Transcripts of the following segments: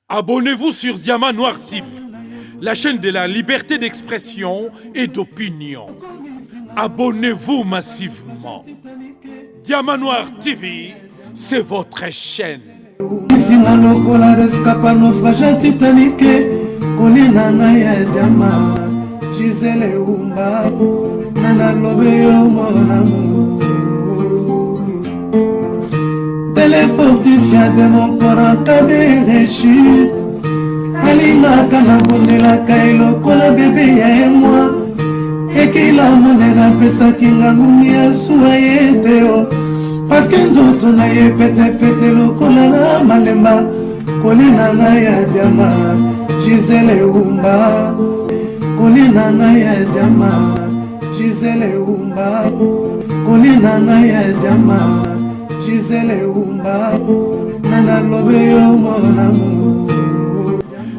Abonnez-vous sur Diamant Noir TV, la chaîne de la liberté d'expression et d'opinion. Abonnez-vous massivement. Diamant Noir TV, c'est votre chaîne. Singa lokola rescapa naufrage ya Titanic kolia na ya diama Gisèle Umba na nalobe yo mon amour Tele fortifia de mon corps en cas de rechute alingaka nabondelaka ye lokola bebe ya ye mwa ekila monene apesaki nga ngungi ya suwa ye te o parceke nzoto na ye petepete lokola na malemba kolina ngai ya diama gisele umba kolina ngai ya diama gisele umba kolina ngai ya diama gisele umba na nalobe yo mon amour.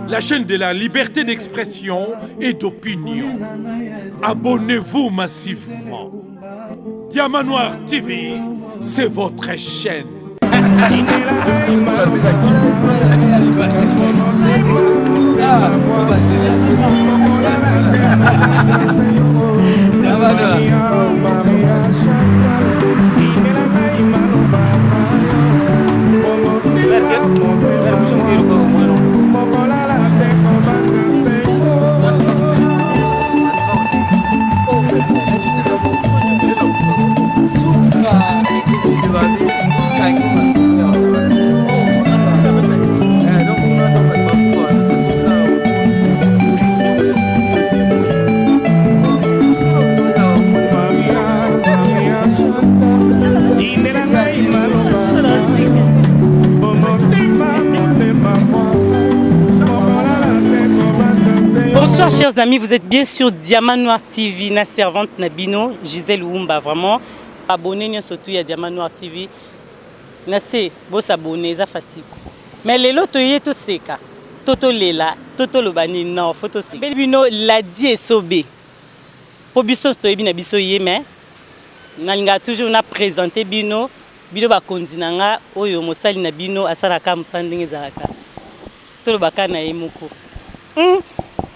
La chaîne de la liberté d'expression et d'opinion. Abonnez-vous massivement. Diamant Noir TV, c'est votre chaîne. Bonsoir chers amis, vous êtes bien sur Diamant Noir TV, na servante na bino, Gisèle Wumba, vraiment. Abonné nyonso tout ya Diamant Noir TV. Na se, bo s'abonner, eza facile. Mais lelo toye toseka, to tolela, to toloba nini non, faut toseka. Bino Ladi Esobe. Po biso toyebi na biso ye mais nalingaka toujours na présenter bino bino bakonzi na nga oyo mosali na bino asalaka mosala ndenge ezalaka tolobaka na ye moko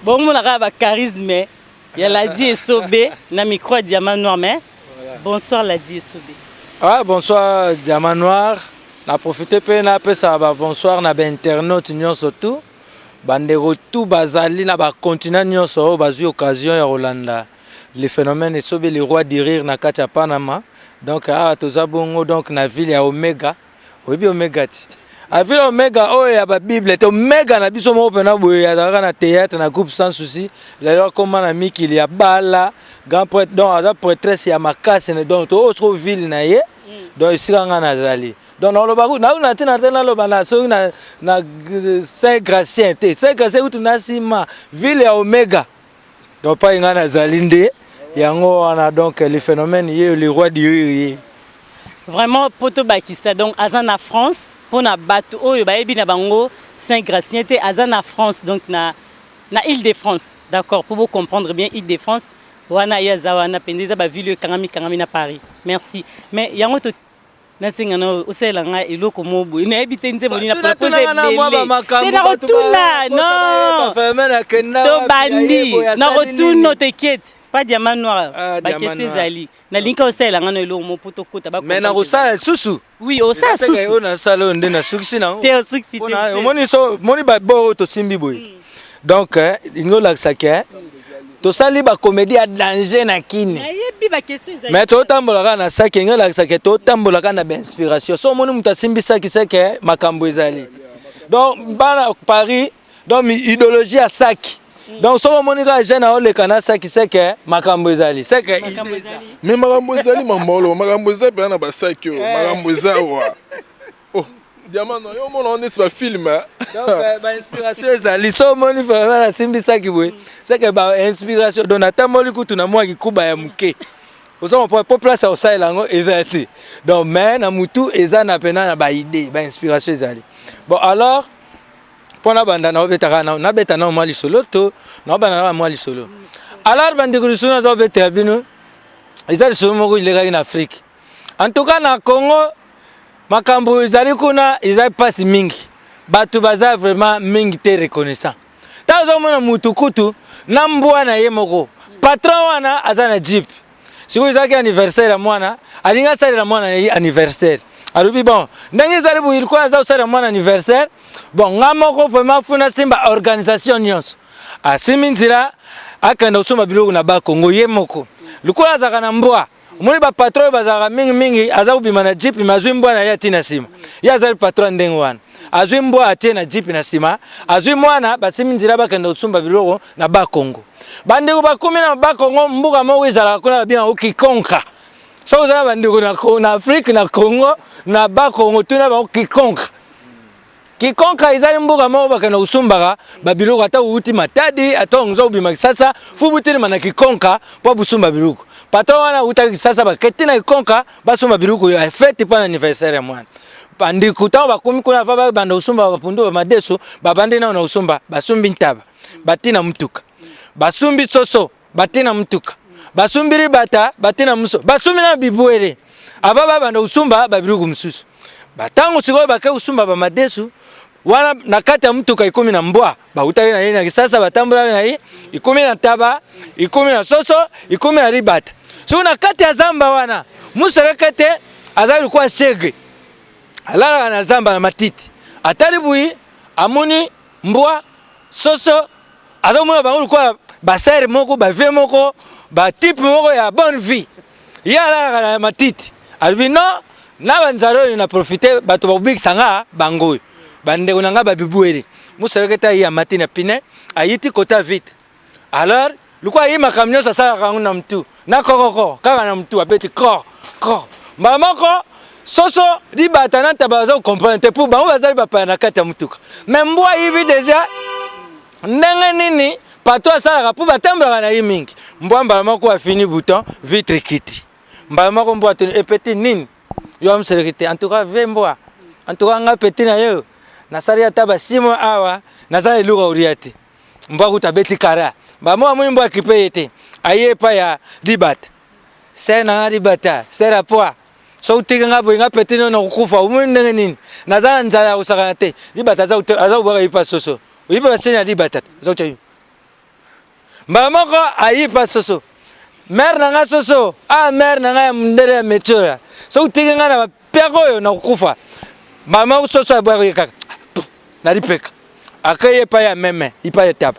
bomona kaka ba charisme ya Ladi Esobe na micro ya Diamant Noir mais bonsoir Ladi Esobe. Ah, bonsoir Diamant Noir. Na profiter pe na pesa ba bonsoir na ba internautes nyonso tout. Bandeko tout bazali na ba continent nyonso oyo bazwi occasion ya kolanda le phénomène Esobe le roi du rire na kati ya Panama. Donc awa toza bongo donc na ville ya Omega. Oyebi Omega ti? A ville Omega oyo ya ba Bible te, Omega na biso moko pena boye azalaka na théâtre na groupe sans souci. Lelo akoma na mikili ya bala grand prêtre donc aza prêtresse ya makasi donc to oyo ville na ye. Donc esika nga nazali. Donc naloba na na tina te naloba na soki na na Saint Gratien te. Saint Gratien kutu na sima ville ya Omega. Donc pai nga nazali nde yango wana donc le phénomène ye le roi du rire ye. Vraiment poto bakisa donc aza na France pona bato oyo bayebi na bango Saint Gratien te aza na France donc na na Île-de-France. D'accord, pour vous comprendre bien Île-de-France wana ye aza wana mpenza eza ba ville oyo ekangami kangami na Paris. Merci. Mais yango to nasenga na osalela ngai eloko moko boye nayebi te nzembo nini naprepose nakotuna non tobandi nakotuna t'inquiète pas diamant noir Ah, ba question diamant noir. ezali nalingi kaka osalela ngai na eloko moko mpo tokota ba Mais nakosala lisusu. Oui, osala Eza te susu. oyo nasala oyo nde nasukisi nango. Te osukisi te. Mpona omoni so omoni ba bord oyo tosimbi boye. Donc elingi olakisa ke tosali ba comédie ya danger na kini. Nayebi ba question ezali. Mais totambola kaka na saki elingi olakisa ke totambola kaka na ba inspiration. So omoni moto asimbi saki seke makambo ezali. Donc bana Paris donc idéologie ya saki. Donc soki omoni kaka jeune aoleka na saki seke makambo ezali. Seke Makambo ezali. Mais makambo ezali mambolo, makambo eza mpenza na basaki oyo, makambo eza awa. Oh, diamant no, yo omona neti ba film. Donc ba inspiration ezali. So omoni vraiment nasimbi saki boye, seke ba inspiration. Donc natamboli kutu na mwa kikuba ya moke. Oza comprendre po place ya kosalela yango eza te. Donc mais na mutu eza na pena na ba idée, ba inspiration ezali. Bon alors mpo nabanda naobetaka nabeta nao mwa lisolo to naobanda na mwa lisolo. Alors bandeko lisolo naza kobetela bino eza lisolo moko elekaki na Afrique. En tout cas na Congo makambo ezali kuna ezali mpasi mingi. Bato baza vraiment mingi te reconnaissant. Ntango ozomona mutu kutu na mbwa na ye moko, patron wana aza na jeep. Sikoyo ezalaki anniversaire ya mwana, alingi asalela mwana na ye anniversaire. Alobi bon, ndenge ezali boye, ilikuwa aza kosalela mwana anniversaire. Bon, nga moko vraiment funa simba organisation nyonso. Asimbi nzela akenda kosomba biloko na Bakongo ye moko. Lokola azalaka na mbwa, omoni ba patron oyo bazalaka mingi mingi, aza kobima na jeep mais azwi mbwa na ye atie na nsima. Ye azali patron ya ndenge wana, azwi mbwa atie na jeep na nsima, azwi mwana, basimbi nzela bakenda kosomba biloko na Bakongo. Bandeko bakomi na Bakongo, mboka moko ezalaka kuna babengaka Kikonka. Soki oza na bandeko na Afrique, na Congo, na Bakongo, tuna bango Kikonka. Kikonka ezali mboka moko bakenda kosombaka babiloko, ata outi Matadi, ata onza kobima Kisasa, fu butelema na Kikonka mpo busomba biloko. Patron wana awutaki Kisasa, baketi na Kikonka basomba biloko ya fete mpo na anniversaire ya mwana. Bandeko ntango bakomi kuna, va babanda kosomba bapundu bamadeso, babandi nao na kosomba, basombi ntaba bati na mutuka, basombi soso bati na mutuka, basombi libata bati na muso, basombi na bibwele ava babanda kosomba babiloko mosusu. Batango sikoyo bake kosomba bamadesu wana na kati ya mutuka ekomi na mbwa bautaki na ye na Kisasa, batambolaki na ye, ekomi na taba, ekomi na soso, ekomi na libata. Soki na kati ya zamba wana, museleke te azali lokola sege, alalaka na zamba na matiti, atali buyi amoni mbwa soso, azomona bango lokola basere moko, bavie moko, batipe moko ya bonne vie. Ye alalaka na matiti, alobi non, na banzala oyo na profite, bato bakobikisa nga bango oyo bandeko na nga babibwele. Mosalaki te ayi amati na pine, ayiti kota vite. Alors lokola ayi makambo nyonso asalaka yango na mutu na kokoko kaka na mutu, abeti kor kor mbala moko, soso libata na ntaba baza kocomprendre te mpo bango bazali bapaya na kati ya motuka. Me mbwa ayibi deja ndenge nini pato asalaka mpo batambolaka na ye mingi. Mbwa mbala moko afini bouton, vitre kiti mbala moko, mbwa tuni epeti nini yo amuseleki te. En tout cas ve mbwa, en tout cas nga peti na yo nasali ata basimo awa, naza na eloko olia te. Mbwa kuta abeti kara bamo, amoni mbwa akipe ye te, aye epai ya libata, ser na nga libata, ser apoi so otiki nga boye, nga peti no nakokufa, omoni ndenge nini naza na nzala ya kosakana te. Libata aza kobwaka yipa soso, oyipa baseni ya libata, aza kotya mbala moko ayipa soso. Mare na nga soso, a mare na nga ya mondele ya metiola, so otiki nga na bapiaka oyo nakokufa. Mbala moko soso abwaka ye kaka na lipeka, akei epai ya meme, epai ya taba.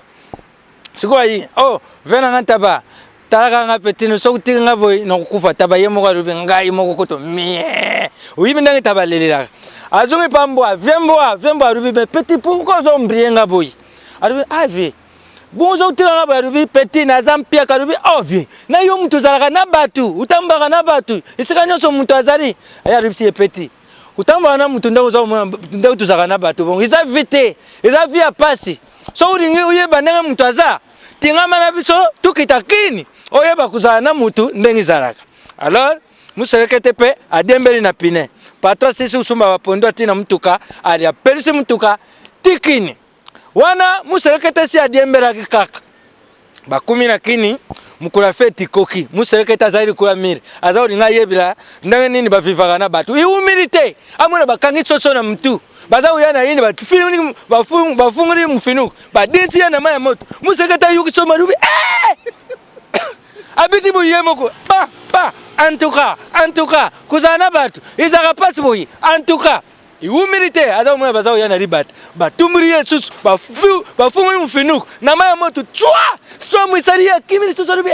Sikoyo ayi oh ve na nga ntaba, talaka nga petino, soki otiki nga boye nakokufa. Taba ye moko alobi ngai moko koto mie, oyibi ndenge taba alelelaka. Azongi pa mbwa, vie mbwa, vie mbwa, alobi me petit, pourquoi ozombrie nga boye? Alobi ah vie, bongo ozotika nga boye? Alobi petit, naza mpiaka. Alobi oh vie, na yo moto ozalaka na bato, otambaka na bato esika nyonso moto azali. Aye alobi ye petit, kotambola na moto ndenge oza komona ndenge tozalaka na bato bongo eza vie te, eza vie ya pasi. So olingi oyeba ndenge moto aza, tingama na biso tokita kini, oyeba kozala na motu ndenge ezalaka. Alors muselekete mpe adembeli na pine, patron sisi kusumba bapondo atina mutuka, ali apelisi mutuka tikini wana. Muselekete si adiembelaki kaka, bakumi na kini mokolo ya feti koki. Muselekete azali likolo ya mire, aza kolinga ayebela ndenge nini bavivaka na bato. Iwumili te, amona bakangi soso na mutu, baza koya na yini, bafungoli mufinuku, badesi ye na mai ya moto. Muselekete ayuki somo, alubi eh! Abiti boye ye moko pa pa. En tout cas, en tout cas, kozala na bato ezalaka mpasi boye. En tout cas iwumili te, aza komona baza koya na libata, batumbuli ye lisusu, bafungoli mofinuku na mai ya moto, tswa somo esali ye, akimi lisusu, alobi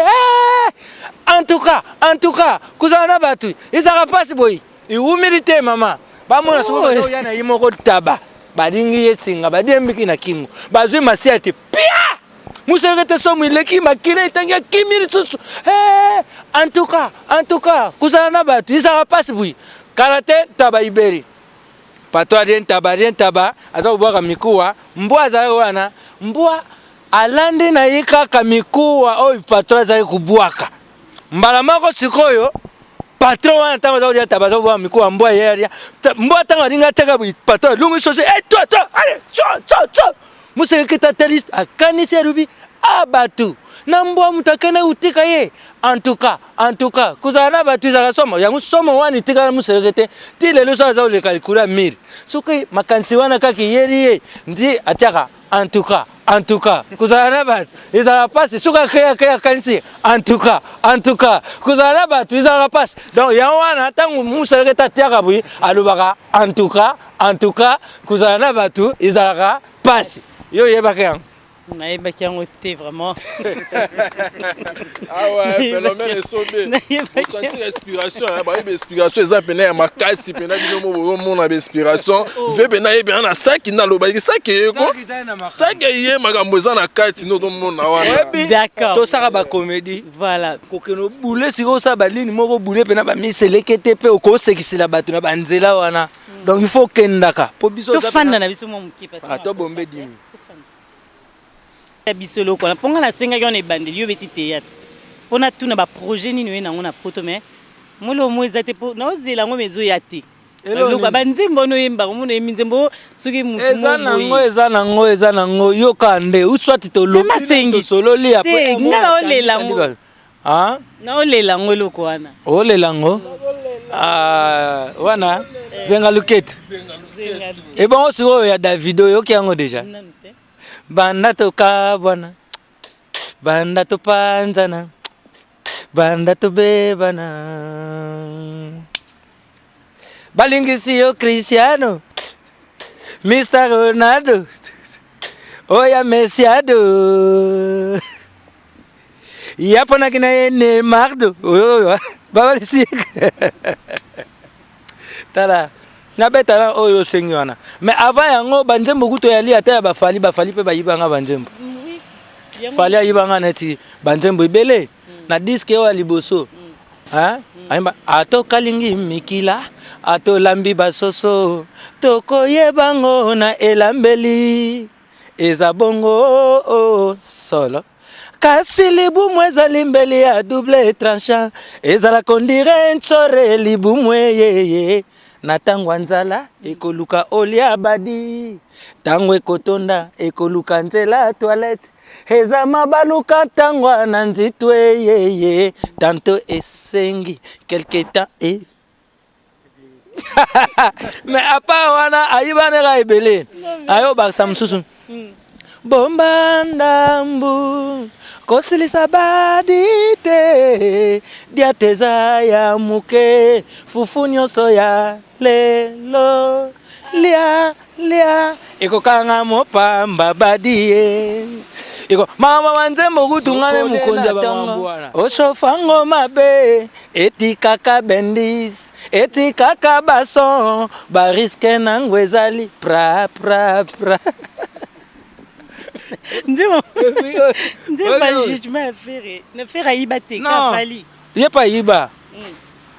en tout cas, en tout cas, kozala na bato ezalaka mpasi boye. Iwumili te mama, bamona soki baza koya na ye moko taba, balingi ye singa, badiembiki na kingo, bazwi masiya te pia museleke te, somo eleki, makila etangi, akimi lisusu. En tout cas, en tout cas, kozala na bato ezalaka mpasi boye. Kala te taba iberi, pato alie ntaba, alie ntaba, aza kobwaka mikuwa, mbwa azalaki wana, mbwa alandi na ye kaka mikuwa oyo patron azali kobwaka mbala moko. Sikoyo patron wana ntango aza kolia taba, aza kobwaka mikuwa, mbwa ye alia mbwa. Ntango alingi ateka, patron alongi soso, e toi toi, allez, so so so. Muselekete atali, akanisi, alobi A bato na mbwa moto akende kotika ye. En tout cas, en tout cas, kozala na bato ezalaka somo. Yango somo wana etikala moseleke te ti lelo. So aza koleka likolo ya mire, soki makanisi wana kaka eyeli ye, ndi atiaka en tout cas, en tout cas, kozala na bato ezalaka mpasi. Soki akei akanisi en tout cas, en tout cas, kozala na bato ezalaka mpasi. Donc yango wana, ntango moseleke te atiaka boye, alobaka en tout cas, en tout cas, kozala na bato ezalaka mpasi. Yo oyebaka yango? Nayebaki yango te vraiment. Ah ouais, phénomène esobe, osentir inspiration, bayebi inspiration eza pene ya makasi pena. Bino mo bozomona bainspiration ve pena ye pena na saki nde alobaki saki eyeko saki eye, makambo eza na kati nde ozomona wana. D'accord. Tosaka bacomédie. Voilà. Kokende obule sikoyo, osala balini moko obule mpena bamiseleke te, mpe okosekisela bato na banzela wana. Donc il faut okendaka mpo biso tofanda na biso mwa moke. Ah, tobombe dimi. Ya biso eloko wana, mpo nga nasengaki wana ebandeli, yo beti théâtre mpo natuna baprojet nini oye nango na Poto. Mais molo mo eza te, mpo naozela yango, mais ezoya te. Biloko banzembo wana oyembaka, omona oyembi nzembo soki mutu. Eza nango, eza nango, eza nango. Yoka nde uswati tolobi, tosololi. Te, nga naolela yango, naolela yango eloko wana. Olela yango wana zenga luketu ebongo sikoyo ya Davido, oyoki yango déjà? Banda tokabwana, banda topanzana, banda tobebana, balingisi yo Cristiano, Mr Ronaldo, oya Messiado, yaponaki na ye Neymardo, oyo babalisi. Tala, nabeta na oyo osengi wana, mais avant yango banzembo kutu oyali ata ya bafali. Bafali mpe bayibanga banzembo. Fali ayibanga neti banzembo ebele na disque oyo ya liboso. Ayemba atokalingi mikila, atolambi basoso, tokoyebango na elambeli eza bongo. Oh, solo kasi libumu ezali mbeli ya double tranchant, ezalaka on dirait ntsore libumu eyeye. Na ntango ya nzala ekoluka olia badi, ntango ekotonda ekoluka nzela toilette, eza mabaluka ntango na nzitu eyeye, tanto esengi quelque temps e. Mais à part wana, ayibanaka ebele. Ayobakisa mosusu: bomba ndambu, kosilisa badi te, diate eza ya moke, fufu nyonso ya lelo lia lia ekokanga mopamba badi ye. Iko mama wa nzembo kutu ngane mokonzi ya bamambo wana osofango mabe, etikaka bendis, etikaka bason, barisque nango ezali pra pra pra. Nzembo nzembo jugement ya Ferre na Ferre ayiba te ka Fally. Ye pa ayiba.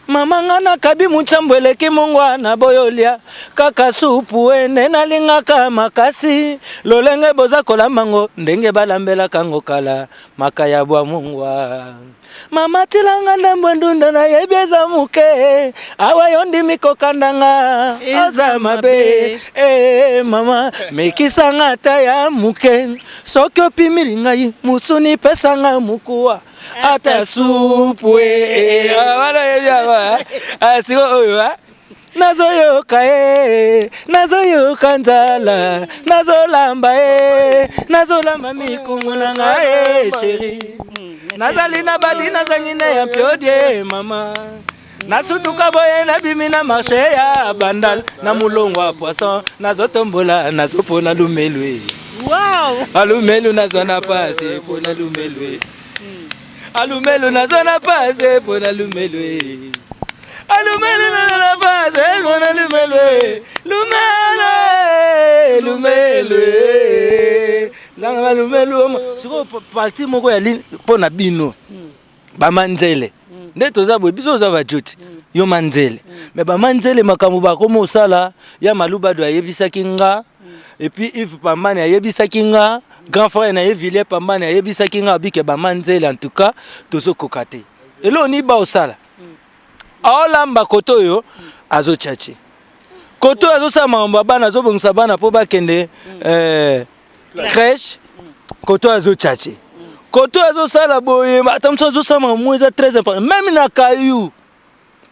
Mama, nga nakabi mucambo eleki mongwana, boyolia kaka supu ene nalingaka makasi, lolenge boza kolamba ngo ndenge balambelaka ngo kala, makaya bwa mungwa. Mama, tilanga ndambo ndunda, nayebi eza moke awa, yo ndimi kokandanga aza mabe. E mama, mekisanga ata ya moke, soki opimili ngai musuni, pesanga mokuwa ata supu e wana yebi yango. Siko oyo nazoyoka ye, nazoyoka nzala, nazolamba ye, nazolamba mikungu na ngai ye. Chéri, nazali na badi, nazangi na ya mpiodie. Mama, nasutuka boye, nabimi na marché ya Bandal, na molongo ya poisson, nazotombola, nazopona lumelu. Wow. Alumelu nazwa na pasi mpona lumelu, alumelu nazwa na pasi mpona lumelu, alumelu nazwa na pasi mpona lumelu, lumelu, lumelu zanga balumelu. Sikoyo partie moko ya ligne mpo na bino bamanzele nde toza boye. Biso oza bajuti, yo manzele, mais bamanzele makambo bakoma osala ya malubado ayebisaki nga, et puis Yves Pambani ayebisaki nga, grand frère na ye Villiers Pambani ayebisaki nga abike bamanzele. En tout cas tozokoka te. Eloko nini baosala? Aolamba kote oyo, azotyatie kote oyo, azosala makambo ya bana, azobongisa bana mpo bakende crèche, kote oyo azotyatie. Koto azosala boye, ata mosusu azosala makambo eza très important, même na kayu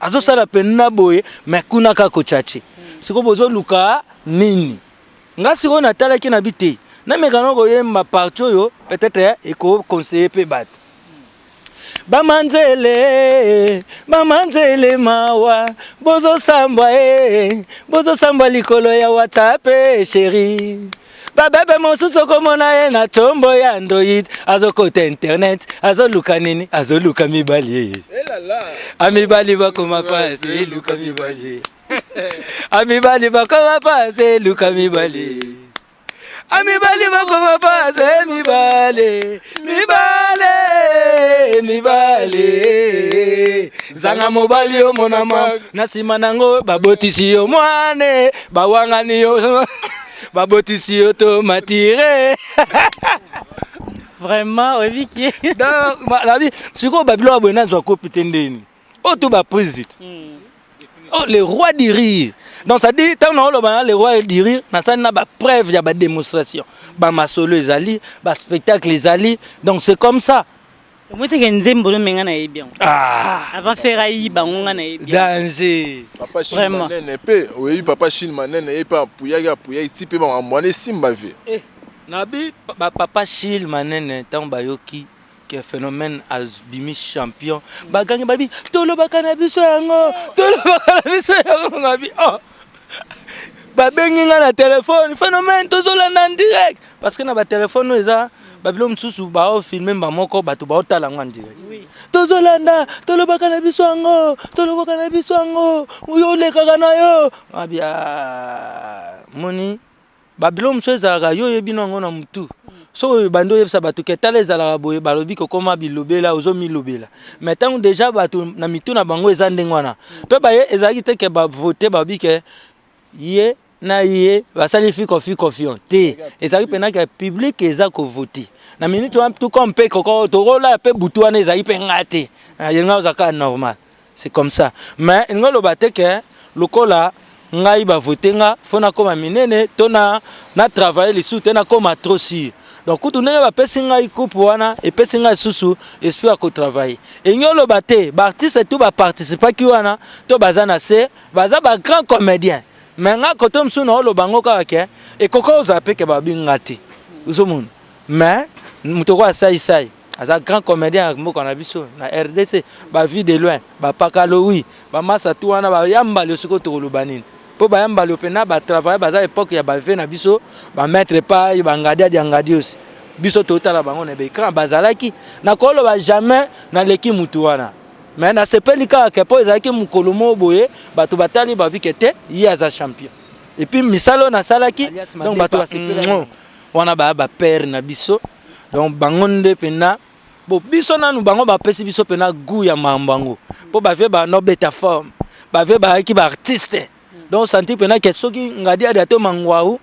azosala mpenza boye, mais kuna kaka kochache. Sikoyo bozoluka nini? Nga sikoyo natalaki na bi te, nameka na koyemba partie oyo, peut-être ekoconseiller mpe bato. Bamanzele, bamanzele, mawa, bozosambwa e, bozosambwa likolo ya WhatsApp. Chéri, babebe mosusu okomona ye na tombo ya Android, azokota internet, azoluka nini? Azoluka mibali. Amibali bakoma pasi, eluka mibali. Amibali bakoma pasi, eluka mibali. Amibali bakoma pasi, mibale, mibale, mibale. Zanga mobali, omonama na nsima nango, babotisi yo mwane, bawangani yo, babotisi yo to matire. Vraiment, oyebi ki. Donc nabi sikoyo babilo ya boye nazwa kopi te ndeni oyo to baprise te. Oh, le roi du rire. Donc ça dit, ntango naoloba na le roi du rire, nasali na bapreuve ya badémonstration, bamasolo ezali, baspectacle ezali. Donc c'est comme ça. Omoi teke nzembo no, menga nayebi yango. Ah. Avant Ferre ayiba yango, nga nayebi yango. Danger. Papa Chine. Vraiment. Manene mpe oyebi, papa Chine Manene ye mpe apuyaki, apuyaki ti mpe makambo wana esimba ve. Eh, nabi bapapa Chile Manene, ntango bayoki ke Phénomène abimi champion, bagangi, babi: "Tolobaka na biso yango, tolobaka na biso yango." Ngabi oh, babengi nga na telefone: "Phénomène, tozolanda en direct", parce que na batelefone oyo eza babilo mosusu baofilme bamoko, bato baotala yango en direct. "Tozolanda, tolobaka na biso yango, tolobaka na biso yango, oyo olekaka na yo." Abi ah, moni babilo mosusu ezalaka, yo oyebi no yango na motu. Soki oyo bandi oyebisa bato ke tala ezalaka boye, balobi kokoma bilobela, ozomilobela. Mais ntango déjà bato na mitu na bango eza ndenge wana mpe baye, ezalaki te ke bavote, babi ke ye na ye basali fiko fiko fion te. Ezalaki mpena ke public eza kovote na minute wana, tout comme mpe koko tokolala mpe butu wana, ezalaki mpe nga te yenga ozala kaka normal. C'est comme ça. Mais elingi oloba te ke lokola ngai bavote nga, fo nakóma minene to na travaille lisusu te, nakóma trop sûr. Donc kutu ndenge bapesi ngai coupe wana, epesi ngai lisusu esprit ya kotravaille. Elingi oloba te baartiste tu baparticipaki wana to baza na se, baza bagrand comédien. Mais nga kote mosusu na oloba yango kaka ke ekoki ozala mpe ke babinga te, ozomona. Mais moto oko asaisai aza grand comédien ya mboka na biso na RDC, bavie de loin, bapakalowi, bamasa tu wana, bayambali. Sikoyo tokoloba nini? Mpo bayambali mpena batravaille, baza époque ya bave na biso, bamaître pai, bangadi adiangadi osi biso totala bango na baécran bazalaki. Nakoloba jamais naleki mutu wana, mais nasepeli kaka ke mpo ezalaki mokolo moko boye, bato batali, babike te, ye aza champion. Et puis misala oyo nasalaki, donc bato basepeli wana, baya bapere na biso. Donc bango nde mpena bo biso nanu, bango bapesi biso mpena goût ya makambo yango, mpo bavie banobeta forme, bavie bayaki baartiste. Donc sentir mpena ke soki ngadi adi ato mangwau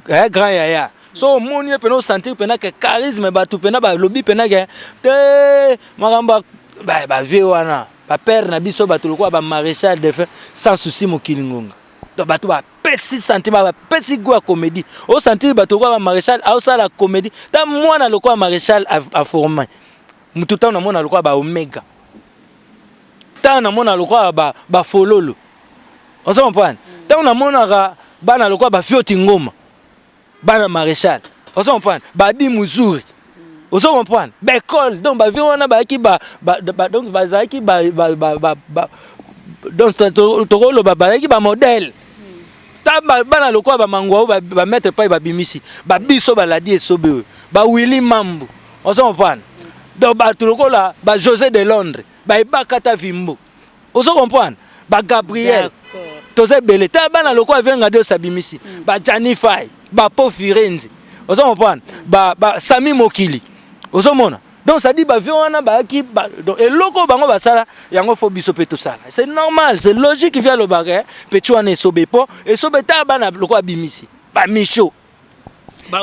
eh, grand yaya, so omoni ye mpena, osentir mpena ke charisme, bato mpena balobi mpena ke te makambo bavie wana, bapere na biso, bato lokola bamaréchal de fin sans souci mokili ngonga. Donc bato bapesi sentiment, bapesi goût ya comédie. Osentir bato lokola bamaréchal aosala comédie, ta mwana lokola maréchal aforme mutu. Ntango namona lokola baomega, ntango namona lokola bafololo, ozo comprendre? Ntango namonaka bana lokola bafioti ngoma, bana maréchal, ozo comprendre? Badi muzuri, ozo comprendre? Baekole, donc bavie wana bayaki donc bazalaki donc tokoloba bazalaki bamodèle. Ta bana lokola bamangwa oyo bamaître pai babimisi babiso, baladi esobe oyo, bawili mambu, ozo comprendre? Donc bato lokola bajosé de Londres, bayebaka ta vimbo, ozo comprendre? Bagabriel, toza ebele. Ta bana lokola venga de osabimisi, bajani fai, bapo firenze, ozo comprendre? Basami mokili, ozomona? Donc ça dit bavie wana bayaki donc eloko oyo bango basala yango, fo biso mpe tosala. C'est normal, c'est logique. Vi alobaka petit wana esobe, mpo esobe. Ta bana lokola bimisi bamicho.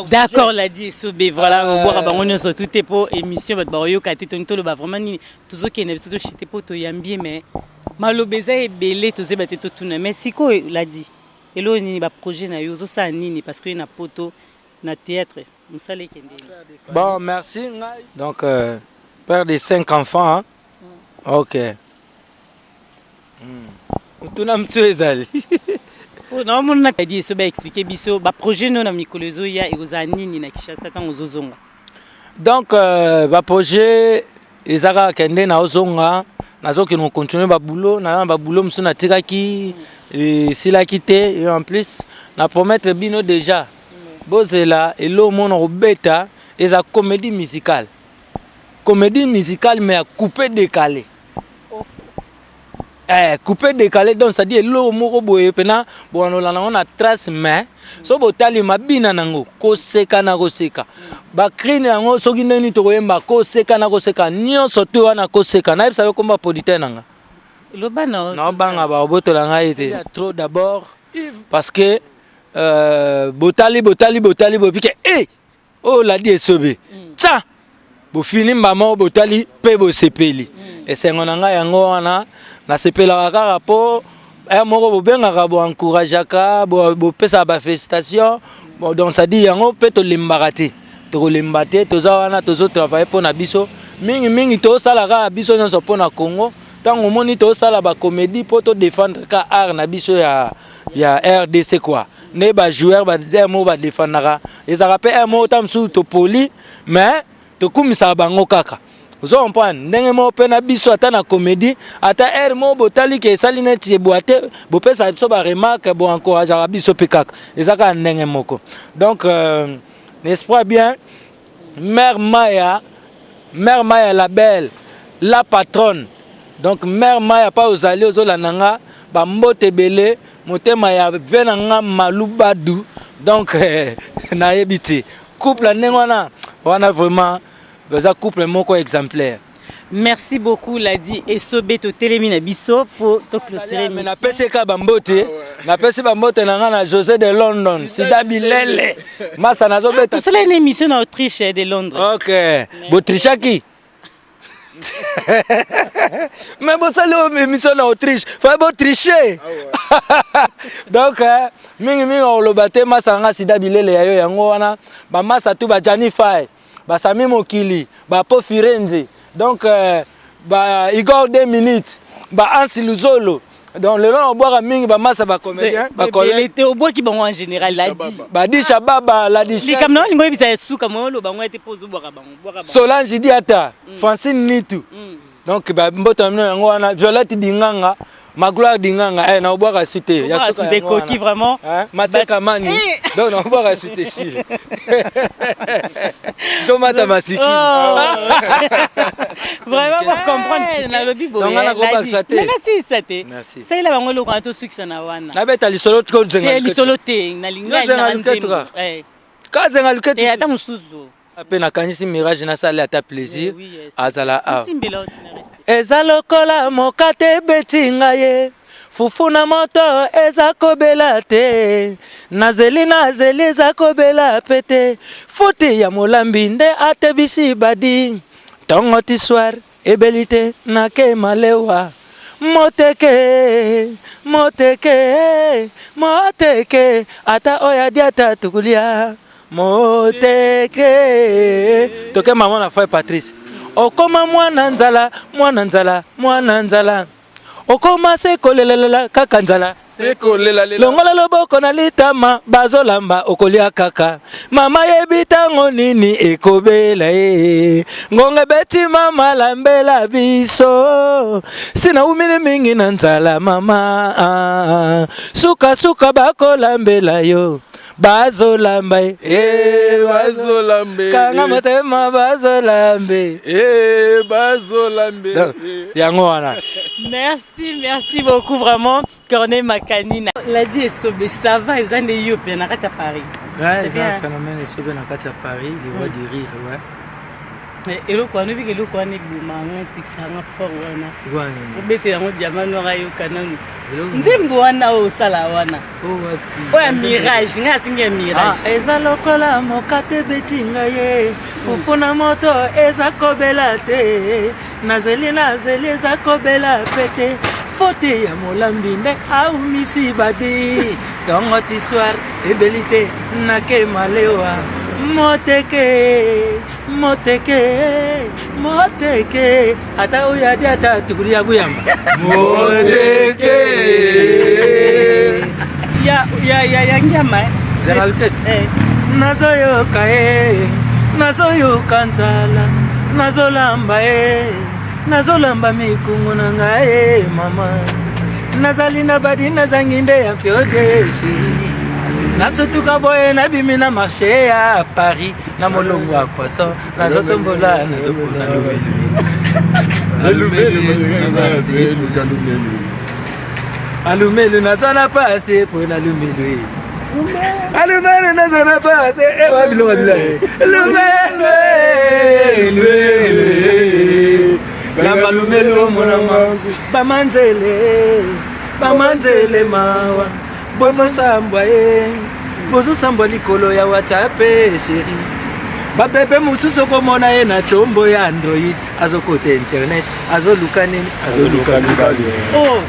D'accord, ladi esobe, voilà. Obwaka bango nyonso tu te mpo émission bato bakoyoka te. Toni toloba vraiment nini? Tozokende biso toshite mpo toyambi ye, mais maloba eza ebele, tozoyeba te totuna. Mais sikoyo, ladi, eloko nini baprojet na yo? Ozosala nini? Parce que ye na poto. Na théâtre mosala ekende. Bon, merci ngai. Donc père de 5 enfants, hein? Ok. Tuna mosusu ezali. Naomona Ladi Esobe expliquer biso baprojet no na mikolo ezoya ekozala nini na Kinshasa ntango ozozonga. Donc baprojet eza kaka kende na ozonga, nazokende kocontinue baboulot na baboulot mosusu natikaki esilaki te. Et en plus na promettre bino déjà, bozela elo mona kobeta eza comédie musicale, comédie musicale mais ya coupé décalé. Coupé décalé, donc c'est-à-dire eloko moko boye mpena bokanolanda yango na trace, mais so botali mabina nango, koseka na koseka, bacri na yango, soki ndenge nini tokoyemba, koseka na koseka nyonso to wana koseka. Nayebisa yo komba producteur na nga. Loba na. Naobanga baobotola ngai te trop, d'abord parce que botali botali botali bopike e oyo Ladi Esobe tsa bofini mbama, botali mpe bosepeli. Esengo na ngai yango wana, nasepelaka kaka mpo aya moko bobengaka, boencourageaka, bopesaka bafélicitation. Bon, donc c'est-à-dire yango mpe tolembaka te, tokolemba te. Toza wana, tozotravaille mpo na biso mingimingi, tosala kaka biso nyonso mpo na Congo. Ntango omoni tosala bacomédie mpo todéfendre ka art na biso ya RDC quoi, nde bajoueur ba moko badefendaka, ezalaka mpe r moko ta mosusu topoli, mais tokumisaka bango kaka. Ozo comprendre ndenge moko mpe na biso, ata na comédie, ata aire moko botali ke esali neti ebwa te, bopesaka biso baremarque, boencourageaka biso mpe kaka, eza kaka ndenge moko. Donc n'est-ce pas bien, mère Maya, mère Maya la belle, la patronne. Donc mère Maya pa ozali ozolanda nga, bambote ebele, motema ya ve na nga Malubadu. Donc nayebi te, couple ya ndenge wana wana vraiment baza couple moko exemplaire. Merci beaucoup Ladi Esobe, totelemi na biso po toclôturer. Me napesi eka bambote, napesi bambote na nga na José de London, Sida Bilele masa nazobeta. Tosala une émission na Autriche de Londres. Ok, botrichaki, mais bosali oyo émission na Autriche, fai botriche. Donc mingimingi oloba te, masa na nga Sida Bilele ya yo yango wana, bamasa tu, bajani fai, basami mokili, bapo Firenze, donc ba Igor 2 minutes, ba Ansi Luzolo. Donc lelo nabwaka mingi bamasa, bacomédien, bacollègue. Te, obwaki bango en général, Ladi. Badisha baba Ladi. Likambo na olingo oyebisa ya suka mo, oloba bango ete mpo ozobwaka bango, bwaka bango. Solange Diata, Francine Nitu. Donc bambote na bino yango wana, Violette Dinganga, Magloire Dinganga, naobwaka su te ya Obwaka suka su te. Yango wana. Ekoki vraiment. Hein? Mathieu Kamani. Donc naobwaka su te, sile Jomata Masikini. Oh. Vraiment pour comprendre, nalobi boye. Donc, nga nakobakisa te. Nasilisa te. Merci. Salela bango eloko wana, tosukisa na wana. Nabeta lisolo? Te, lisolo te, nalingi. Yo zenga luketu kaka. Kazenga luketu. Te, ata mosusu. Mpe nakanisi Mirage, nasali ata plaisir. Oui, yes. Azala awa. Simbela oti na respect. Eza lokola mokate ebeti ngai ye, fufu na moto eza kobela te, nazeli nazeli eza kobela pe te, futi ya molambi nde atebisi badi ntongo ti soir ebeli te, nake malewa moteke moteke moteke, ata oyo adiata tukulia moteke. Toke mama na frère Patrice, okoma mwana nzala, mwana nzala, mwana nzala, okoma se kolelalela kaka nzala. Sekolelalela. Longola loboko na litama, bazolamba okolia kaka. Mama yebi ntango nini ekobela ye, ngonga ebeti, mama lambela biso, sina umili mingi na nzala mama. Ah, sukasuka bakolambela yo, bazolamba ye. Eh, bazolambe. Kanga motema, bazolambe. Eh, bazolambe. Donc, yango wana. Merci, merci beaucoup vraiment, Corneille Makanina. Ladi Esobe, ça va, eza nde yo mpe na kati ya Paris. Ouais, C'est eza bien. phénomène Esobe na kati ya Paris, le roi du rire, ouais. Mais eloko wana obiki, eloko wana eboma yango, esekisa yanga fort wana. Wana. Obetela yango Diamant Noir ayoka nanu. Nzembo wana oyo osala wana. Oyo ya Mirage, ngai asingi ya Mirage. Ah, eza lokola mokate ebeti ngai ye, fufu na moto eza kobela te, nazeli nazeli eza kobela pe te. Faute ya molambi nde aumisi badi ntongo ti soir ebeli te nake malewa moteke moteke moteke ata oyo adi ata tukuli ya buyamba moteke ya ya ya ya ngiama eh. Zela lutete eh. Nazoyoka e eh. Nazoyoka nzala nazolamba e eh. Nazolamba mikungu na ngai eh, mama nazali na badi nazangi nde ya mfiode sheri nasutuka boye nabimi na marché ya Paris na molongo ya poisson nazotombola nazopona lumelu alumelu nazala pasi mpo na lumelu alumelu nazala pasi ewa biloko bila lumelu lamba lumelu omonama bamanzele bamanzele mawa bozosambwa ye bozosambwa likolo ya WhatsApp sheri babebe mosusu okomona ye na combo ya Android azokota internet azoluka nini azoluka mibali oh.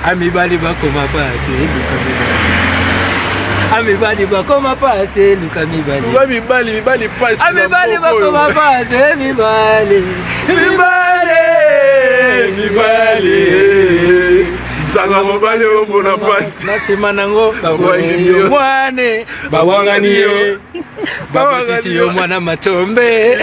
Amibali bakoma pasi eluka mibali amibali bakoma pasi eluka mibali luka mibali mibali pasi amibali bakoma pasi mibali mibali mibali zanga mobali omona pasi na nsima nango babotisi yo mwane bawangani yo babotisi yo mwana matombe.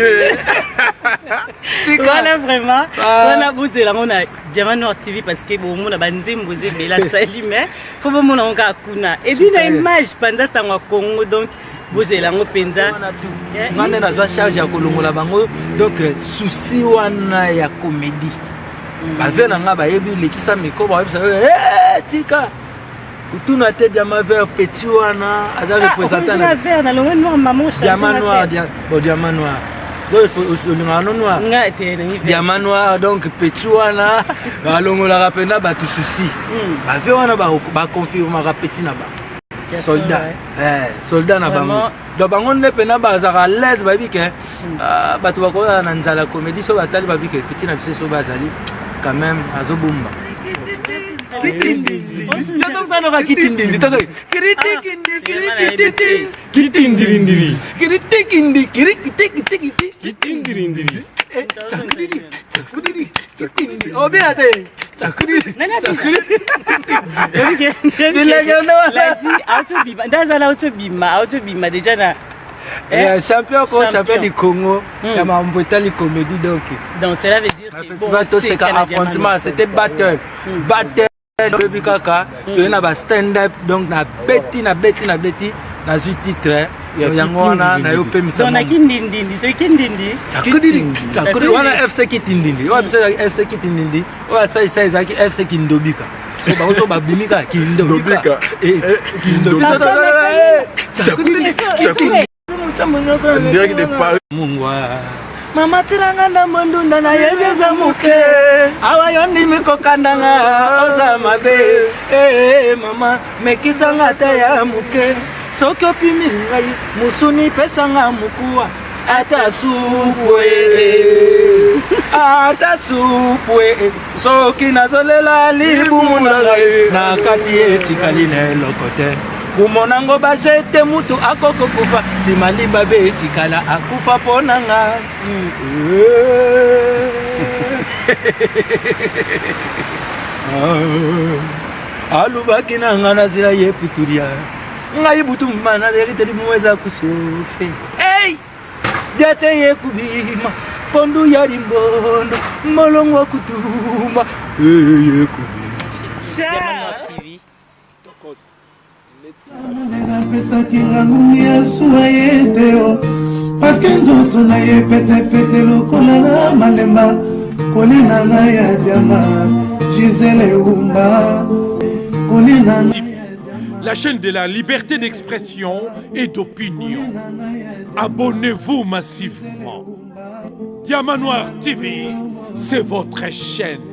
Wana vraiment wana bozela yango na Diamant Noir TV parce que bomona banzembo eza ebele asali mais fo bomona yango kaka kuna epuis na image mpanza sango ya Congo donc bozela yango mpenza. Nga nde nazwa charge ya kolongola bango donc souci wana ya comédie bave na nga bayebi lekisa micro bayebisa yo tika kutuna te diamant vert petit wana aza représentant na vert na longo noir maman diamant noir bon diamant noir olingaka no noir diamant noir donc petit wana balongolaka mpenza bato souci bave wana baconfirmaka petit na bango soldat soldat na bango donc bango nde mpena bazalaka à l'aise bayebi ke bato bakoyaka na nzala comédie so batali bayebi ke petit na biso so bazali quand même azobumba kitindindi kitindindi kiritikindi kirikitikitiki kitindindi obina te ndazala autobima autobima déjà na champion ko champion du Congo ya mambo etali comédie donc donc cela veut dire que festival toseka affrontement c'était battle battle toyebi kaka toye na ba stand up donc na beti na beti na beti nazwi titre yango wana nayopemisa wana FC Kitindindi oyo biso ezalaki FC Kitindindi oyo asalisa ezalaki FC Kindobika so bango so babimi kaka Kindobika Kindobika mungwa mama tiranga ndambo ndunda nayebi eza moke awa yo ndimi kokandanga oza mabe mama mekisanga ata ya moke soki opimi ngai musuni pesanga mokuwa ata supwe ata supwe soki nazolela libumu na ngai na kati etikali na eloko te kumonango bajete mutu akoko kufa nsima libabe etikala akufa mpo na nga alubaki na nga nazela ye putulia ngai butu mana verite libumu eza kusofe hey! Diate ye kubima pondu ya limbondo molongo kutuma ye kubima. Napesaki nga ngungi ya suwa ye te o parceke nzoto na ye petepete lokola na malemba koli na ngai ya diama Gisele Umba koli na ngai. La chaîne de la liberté d'expression et d'opinion. Abonnez-vous massivement. Diamant Noir TV, c'est votre chaîne.